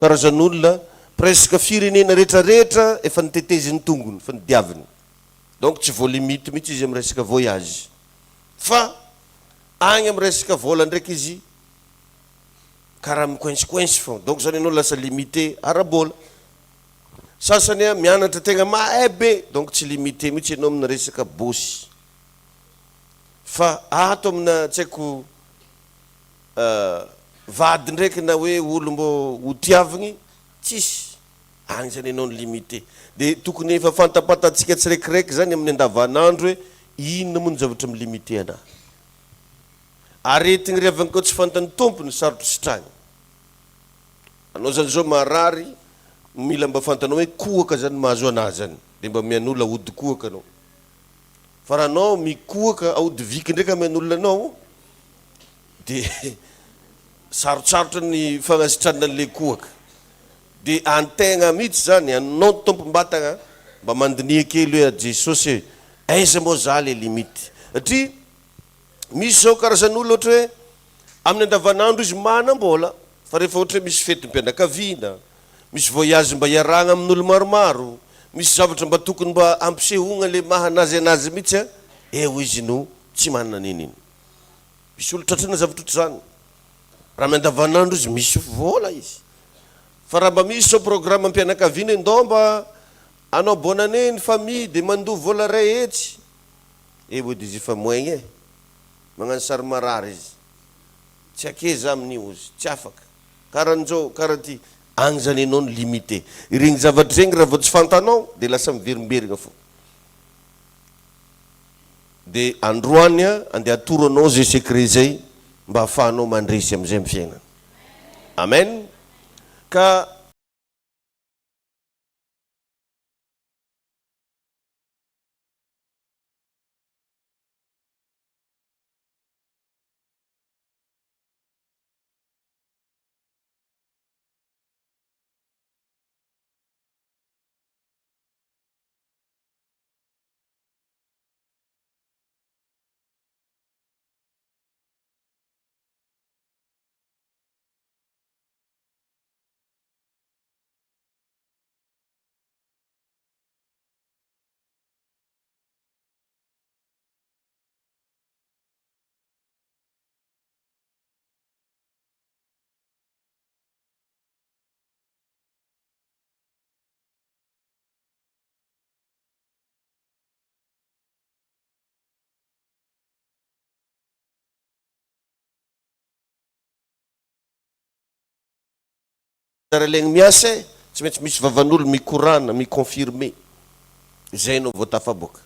Karazan'olona presque firenena rehetra rehetra efa niteteziny tongony, efa nidiaviny. Donc tsy voalimite mihitsy izy amin'ny resaka voyage. Fa agny amin'ny resaka vola ndraiky izy karaha mi-coince-coince fô. Donc zany ianao lasa limité ara-bola. Sasany a mianatra tegna mahay be, donc tsy limité mihitsy ianao amina resaka bôsy. Fa ato amina tsy haiko Vady ndraiky na hoe olo mbô ho tiavigny tsisy, agny zany enao no limité. De tokony efa fantapantatsika tsiraikiraiky zany amin'ny andavanandro hoe inona moa ny zavatra mi-limité anah. Aretigny ry havagny koa tsy fantany tompony sarotro sitragny. Anao zany zao marary mila mba fantanao hoe kohaka zany mahazo anah zany de mba mian'olo aody kohaka anao. Fa raha anao mikohaka aody viky ndraiky amen'olona anao de sarotsarotra ny fagnasitranana an'le kohaka. De antegna mihitsy zany, anao tompom-batagna mba mandiniha kely hoe Jesosy e, aiza moa za le limite? Satria misy zao karazan'olo ohatra hoe amin'ny andavanandro izy manam-bola fa rehefa ohatra hoe misy fetim-pianakaviana, misy voyage mba iarahagna amin'olo maromaro, misy zavatra mba tokony mba ampisehoagna le maha anazy anazy mihitsy a, eo izy no tsy manana n'inon'ino. Misy olo tratrana zavatra ohatr'izany. Raha miandavanandro izy misy vola izy. Fa raha mba misy zao programme am-pianakaviana hoe ndao mba hanao bonne année ny famille dia mandoa vola iray hetsy, eo edy izy efa moigny e. Magnano sary marary izy. Tsy akeza amin'io ozy, tsy afaka. Karan'izao, karaha ty. Agny zany enao no limité. Iregny zavatra iregny raha vao tsy fantanao dia lasa miverimberigna fô. De androany a andeha atoro anao zay secret zay mba afahanao mandresy amizay am fiainana. Amen. Ka. Zara-legny miasa e, tsy maintsy misy vavan'olo mikorana, mi-confirmer, zay enao vao tafaboaka.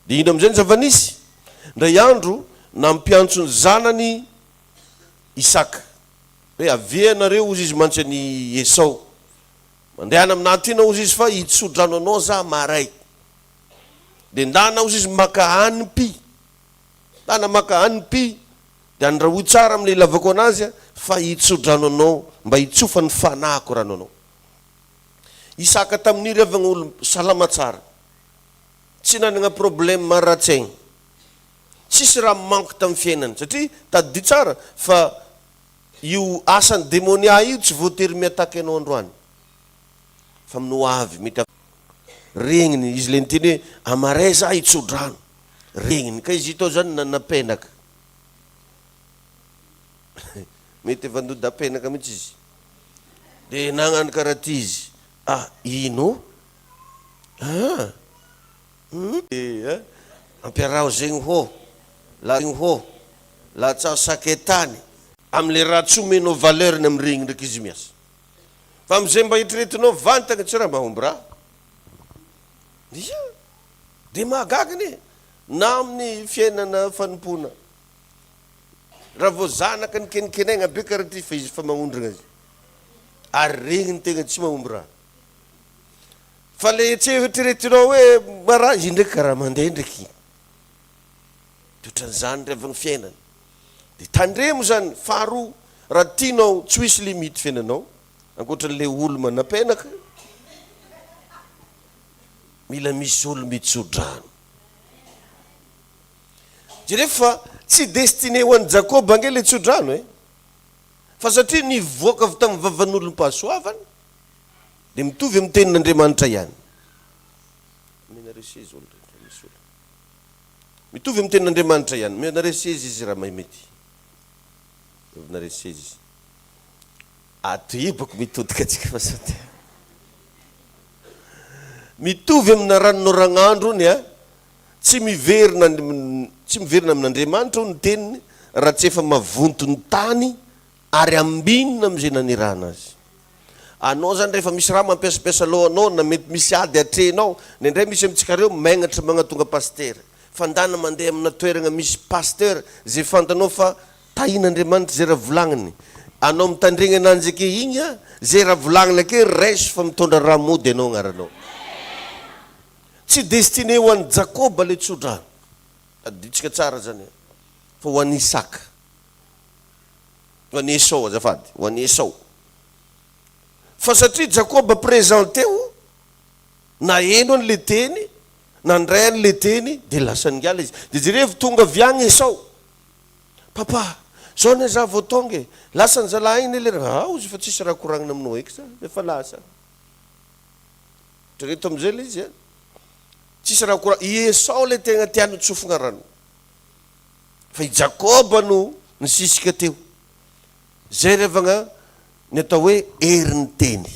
De ino amizay ny zava-nisy? Ndray andro nampiantso ny zanany Isaka, hoe avia nareo hozy izy mantsy an'i Esao, mandehana aminà aty enao hozy izy fa hitsodrano anao za maray. De ndana hozy izy maka hanim-py, ndana maka hanim-py De andrahoy tsara amle ilavako anazy a fa hitsodrano anao mba hitsofan'ny fanahiko rano anao. Isaka tamin'io ry havagna olo salama tsara, tsy nanagna problème ara-tsaigny, tsisy raha manque tamin'ny fiainany satria tadidio tsara fa io asan'ny demonia io tsy voatery mi-attaque anao androany fa amin'ny ho avy mety regniny izy le niteny hoe amaray za hitsodrano, regniny ka izy io tao zany nanapenaka. Mety efa ndodapenaka mihitsy izy. Dia nagnano karaha ty izy. Ah, ino? Ah, hum. Eh, ampiaraho zegny hô. La hô. Latsaho sakay-tany. Amle raha tsy omenao valeur-ny amregny ndraiky izy miasa. Fa amzay mba eritreretinao vantagna tsy raha mahomby raha. Ia. Dia mahagaga anie. Na amin'ny fiainana fanompoana. Raha vao zanaka nikenikenaigna be karaha ty fa izy efa magnondragna azy. Ary regny ny tegna tsy mahomby raha. Fa le eritreretinao hoe maraha izy ndraiky karaha mandeha ndraiky. De ohatran'izany ndray avy ny fiainana. De tandremo zany, faharoa raha tianao tsy ho hisy limite fiainanao, ankoatran'le olo manapenaka, mila misy olo mitsodrano. Jereo fa tsy destiné ho an'i Jakoba ange le tsodrano e! Fa satria nivoaka avy tamin'ny vavan'olom-pahasoavana, dia mitovy amin'ny tenin'Andriamanitra ihany. Omenareo seza olo rehefa misy olona. Mitovy amin'ny tenin'Andriamanitra ihany. Omenareo seza izy raha mahay mety. Omenareo seza izy. Ato hibako mitodika antsika fa sao dia. Mitovy amina ranonoragnandro ony a. Tsy miverina tsy miverina amin'Andriamanitra hono ny teniny raha tsy efa mavonto ny tany ary ambinina amin'izay nanirahana azy. Anao zany rehefa misy raha mampiasampiasa loha anao na mety misy ady atrehinao, indraindray misy amintsikareo megnatra magnatonga pasitera. Fa ndana mandeha amina toeragna misy pasteur ze fantanao fa tahin'Andriamanitra ze raha volagniny. Anao mitandregny ananjy ake igny a, ze raha volagniny ake raiso fa mitondra raha mody anao agnaranao. Tsy destiné ho an'i Jakoba le tsodrano, tadidintsika tsara zany a, fa ho an'i Isaka. Ho an'i Esao azafady, ho an'i Esao. Fa satria Jakoba présent teo, naheno an'le teny, nandray an'le teny, dia lasa ningala izy. Dia jerevo tonga avy agny Esao. Papa, zao anie za vao tonga e, lasa ny zalahy igny anie le raha, ao izy fa tsisy raha koragnina aminao eky za, efa lasa. Eritrereto amizay le izy a. Tsisy raha kora, i Esao le tegna tiany hotsofigna rano. Fa i Jakoba no nisisika teo. Zay ry havagna ny atao hoe herin'ny teny.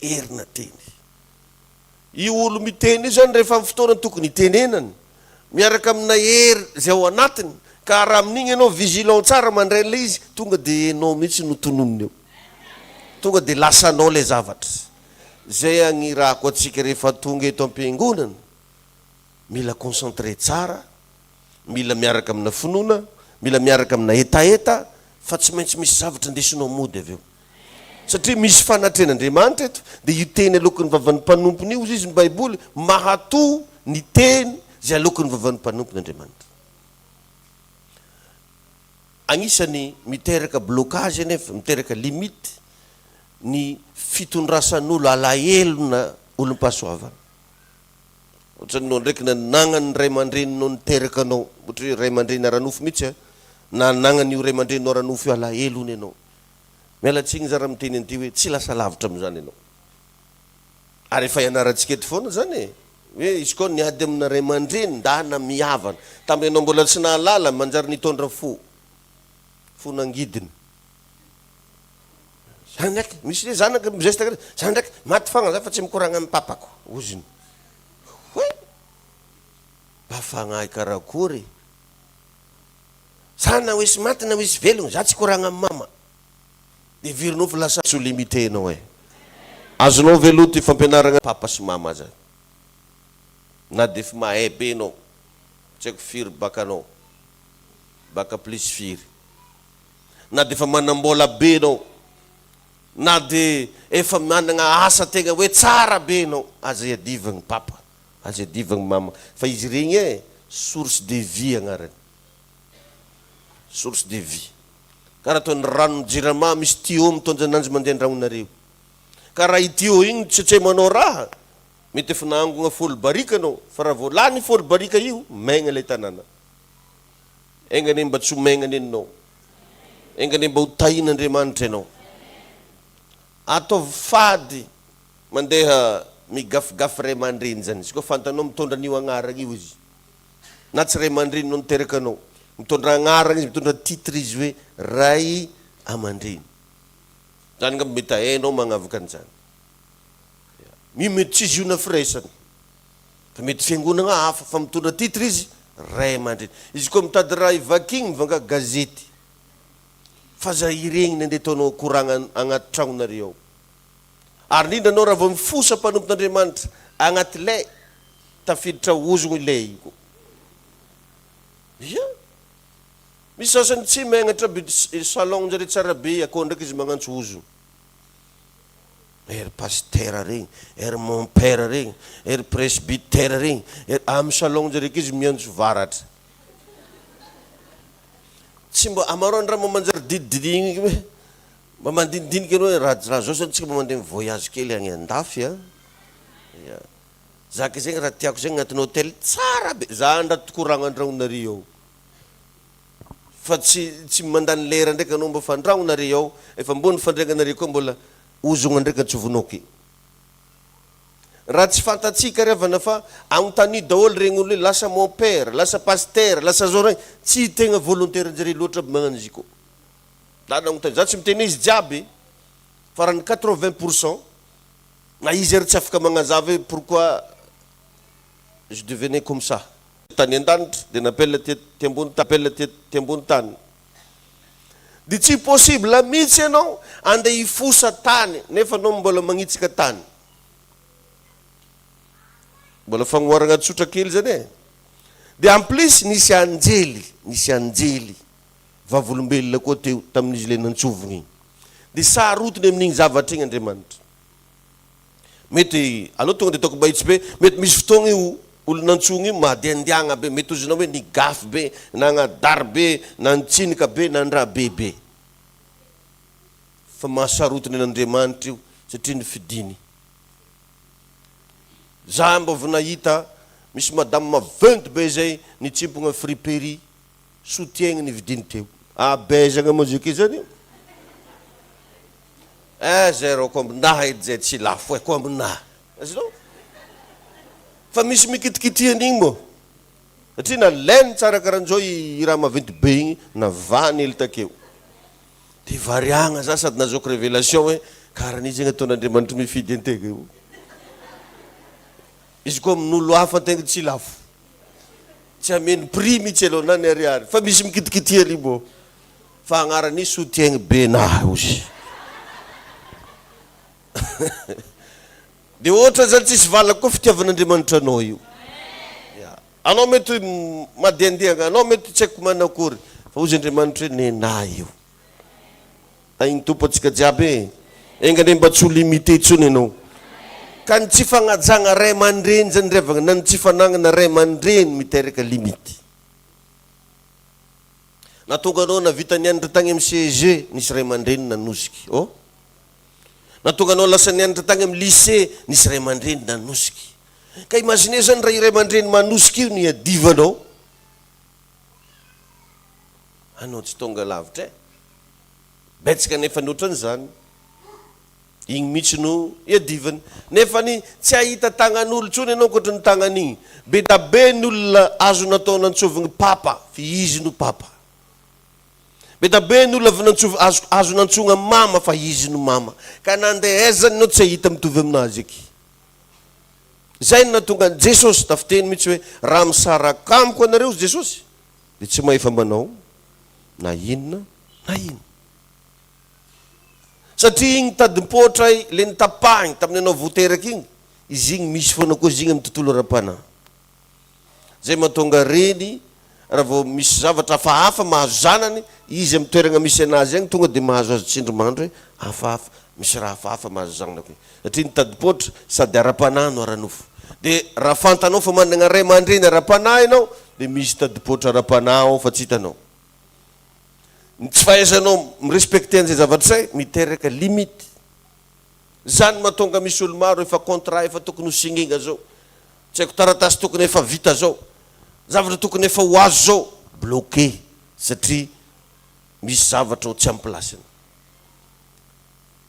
Herina teny. Io olo miteny io zany rehefa amin'ny fotoana tokony hitenenany, miaraka amina hery zay ao anatiny, ka raha amin'igny ianao vigilant tsara mandray an'ilay izy, tonga de enao mihitsy no tononiny eo. Tonga de lasanao ilay zavatra. Zay agnirahako antsika rehefa tonga eto am-piangonana, Mila concentré tsara, mila miaraka amina finoana, mila miaraka amina hetaheta fa tsy maintsy misy zavatra indesinao mody avy eo. Satria misy fanatrehan'Andriamanitra eto, dia io teny aloaky ny vavan'ny mpanompony io, hozy izy ny Baiboly, mahato ny teny izay aloaky ny vavan'ny mpanompony Andriamanitra. Agnisan'ny miteraka blocage anefa, miteraka limite ny fitondrasan'olo alahelona olom-pahasoavana. Ohatran'ny nao ndraiky nanagnan'ny ray aman-dreninao niteraka anao, ohatra hoe ray aman-dreny ara-nofo mihitsy a, nanagnan'io ray aman-dreninao ara-nofo io alahelo hono ianao. Miala tsiny za raha miteny an'ity hoe tsy lasa lavitra amin'izany ianao. Ary efa ianarantsika eto foana izany e, hoe izy koa niady amina ray aman-dreny ndana mihavana, tamin'ny ianao mbola tsy nahalala manjary nitondra fo, fo nangidina. Za ndraiky, misy le zanaka mi-geste karaha, za ndraiky maty fagna za fa tsy mikoragna amin'ny papako, ozony. Hoy! Mba fagnahy karakory e! Za na ho hisy maty na ho hisy velogno, za tsy hikoragna amin'ny mama. De heverinao fa lasa tsy ho limité enao e! Azonao ve aloha ty fampianaragna papa sy mama zany? Na de efa mahay be enao, tsy haiko firy bac anao, bac plus firy. na dia efa manam-bola be ianao, na dia efa manana asa tegna hoe tsara be ianao, aza iadivagny papa, aza iadivagny mama, fa izy regny e, source de vie agnarany, source de vie, karaha ataon'ny ranon'ny jirama misy tuyau mitondra ananjy mandeha an-dragnonareo, ka raha i tuyau igny tsy atremanao raha, mety efa nahangona folo barika anao, fa raha vao lany folo barika io, maigna ilay tanàna. Enga anie mba tsy ho maigna anie ninao. Enga anie mba ho tahin'Andriamanitra ianao. Ataovy fady mandeha migafigafy ray aman-dreny zany. Izy koa fantanao mitondra an'io agnarana io izy. Na tsy ray aman-dreny no niteraka anao. Mitondra agnarana izy, mitondra titre izy hoe ray aman-dreny. Zany angamba mety hainao magnavaka an'izany. Io mety tsy izy io na firaisana. Fa mety fiangonagna hafa fa mitondra titre izy ray aman-dreny. Izy koa mitady raha hivakigny mivanga gazety. Fa za iregny ny andeha ataonao koragna agnaty tragnonareo ao. Ary indrindra anao raha vao mifosa mpanompon'Andriamanitra agnaty lay, tafiditra ozogno ilay io koa. Ia. Misy sasany tsy megnatra be salon-njare tsara be akao ndraiky izy magnantso ozogno. Ery pasitera regny, ery mon père regny, ery presbytère regny, ery, amin'ny salon njare akia izy miantso varatra. Tsy mba amarao ny raha mba manjary didididiniky hoe, mba mandinidinika anao hoe raha raha zao zany tsika mba mandeha mi-voyage kely agny andafy a, ya, zaka zegny raha tiako zegny agnatin'ny hotel tsara be, za ndra tokoragna an-dragnonareo ao. Fa tsy tsy mandany lera ndraiky anao mba fandragno nare ao, efa mbô nifandregna nare koa mbola ozogna ndraiky antsovinao ke. Raha tsy fantatsika ry havana fa agnotanio daholo regny olo hoe lasa mon père, lasa pasitera, lasa zao regny, tsy tegna volontaire njare loatra aby magnano izy kô. Za nagnotany, za tsy miteny hoe izy jiaby fa raha ny 80 pour cent na izy ary tsy afaka magnazava hoe pourquoi je devenais comme ça. Tany an-danitra dia napel aty aty ambony tapel aty aty ambony tany. Dia tsy possible mihitsy ianao andeha hifosa tany nefa anao mbola magnitsika tany. Mbola fagnoharagna tsotra kely zany e. Dia en plus nisy anjely, nisy anjely vavolombelona koa teo tamin'izy ilay nantsovogna igny. Dia sarotiny amin'igny zavatra igny Andriamanitra. Mety, aleo tonga dia ataoko mahitsy be, mety misy fotoagna io olona antsoigna io mahadiandiagna be, mety ozinao hoe nigafy be, nagnadary be, nantsinika be, nandraha be be. Fa mahasarotiny an'Andriamanitra io satria nifidiny. Za mba vao nahita misy madame maventy be zay nitsimpogna friperie, soutien nividiny teo. Abeazagna moa zay ke zany io. Eh zay rô ko aminahy edy zay tsy lafo eh ko aminahy. Azonao? Fa misy mikitikity an'igny moa. Satria nalainy tsara karan'izao i raha maventy be igny, navahany hely takeo. De variagna za sady nahazoako révélation hoe karan'io zegny ataon'Andriamanitra mifidy antegna io. Izy koa amin'olo hafa antegna tsy lafo. Tsy ameny prix mihitsy aloha na ny ariary fa misy mikitikity hely moa. Fa agnaran'i soutien be nahy ozy. De ohatra zany tsisy valako koa fitiavan'Andriamanitra anao io. Ya. Anao mety madehandeha, anao mety tsy haiko manakory fa ozy Andriamanitra hoe nenahy io. Tahin'ny Tompo antsika jiaby e! Enga anie mba tsy ho limité intsony ianao. Ka ny tsy fagnajagna ray aman-dreny zany ry havagna na ny tsy fanagnana ray aman-dreny miteraka limite. Nahatonga anao navita nianatra tagny amin'ny CEG, nisy ray aman-dreny nanosiky. Oh! Nahatonga anao lasa nianatra tagny amin'ny lycée, nisy ray aman-dreny nanosiky. Ka imaginez zany raha io ray aman-dreny manosiky io no iadivanao, anao tsy tonga lavitra e! Betsaka anefa ny ohatran'izany. Igny mihitsy no iadivany. Nefany tsy hahita tagnan'olo intsony ianao ankoatry ny tagnan'igny. Be da be ny olona azo natao nantsovigny papa fa izy no papa. Be da be ny olona avy nantsovy azo azo nantsoigna mama fa izy no mama. Ka na andeha aiza zany ianao tsy hahita mitovy aminazy eky. Zay no nahatonga an'i Jesosy tafiteny mihitsy hoe raha misaraka amiko anareo hozy Jesosy dia tsy mahefa manao na inona na inona. Satria igny tadim-poatra le nitapahigny tamin'ny anao vao teraka igny, izy igny misy foana koa izy igny amin'ny tontolo ara-panahy. Zay mahatonga reny raha vao misy zavatra hafahafa mahazo zanany, izy amin'ny toeragna misy anazy agny tonga dia mahazo azy tsindrimandry hoe hafahafa, misy raha hafahafa mahazo zanako igny. Satria ny tadim-poatra sady ara-panahy no ara-nofo. Dia raha fantanao fa managna ray aman-dreny ara-panahy ianao dia misy tadim-poatra ara-panahy ao fa tsy hitanao. Ny tsy fahaizanao mi-respecter an'izay zavatra izay miteraka limite. Izany no mahatonga misy olo maro efa contrat efa tokony ho signena zao, tsy haiko taratasy tokony efa vita zao, zavatra tokony efa ho azo zao, bloqué satria misy zavatra ao tsy am place-ny.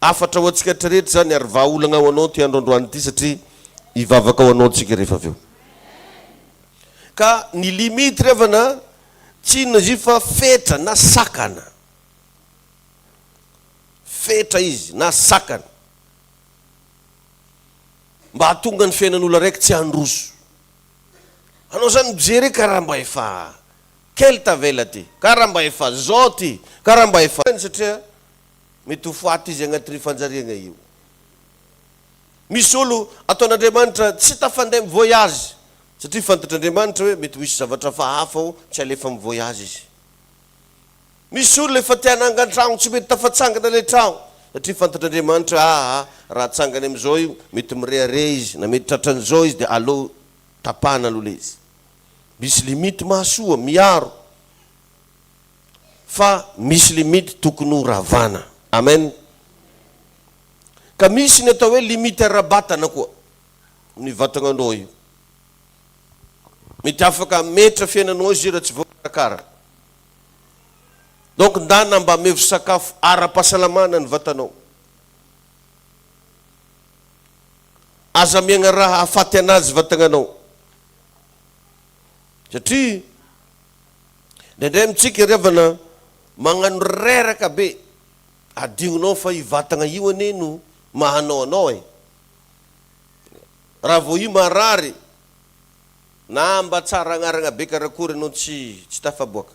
Hafatra ho antsika rehetra izany ary vahaolagna ho anao ity andro androany ity satria hivavaka ho anao tsika rehefa avy eo. Ka ny limite ry havana tsy inona izy io fa fetra na sakana. Fetra izy na sakana. Mba hahatonga ny fiainan'olo araiky tsy handroso. Anao zany mijery hoe karaha mba efa kely tavela ty, karaha mba efa zao ty, karaha mba efa satria Mety ho faty izy agnatin'io fanjariagna io. Misy olo ataon'Andriamanitra tsy tafandeha mi-voyage satria fantatr'Andriamanitra hoe mety ho hisy zavatra hafahafa ao tsy alefa mi-voyage izy. Misy olona efa te hanangan-tragno tsy mety tafatsangana ilay tragno satria fantatr'Andriamanitra hoe aa raha atsangany amin'izao io mety mirehareha izy na mety tratran'izao izy dia aleo tapahana aloha ilay izy. Misy limite mahasoa, miaro. Fa misy limite tokony ho ravana. Amen. Ka misy ny atao hoe limite ara-batana koa amin'ny vatagnanao io. Mety afaka hametra fiainanao izy io raha tsy voakarakara. Donc ndana mba amevo sakafo ara-pahasalamana ny vatanao. Aza miaigna raha hahafaty anazy vatagnanao. Satria indraindray amintsika ry havana magnano reraka be, adinonao fa io vatagna io anie no maha anao anao e. Raha vao io marary na mba tsara agnaragna be karakory anao tsy tsy tafaboaka.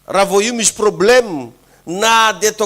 Raha vao io misy problème na dia atao.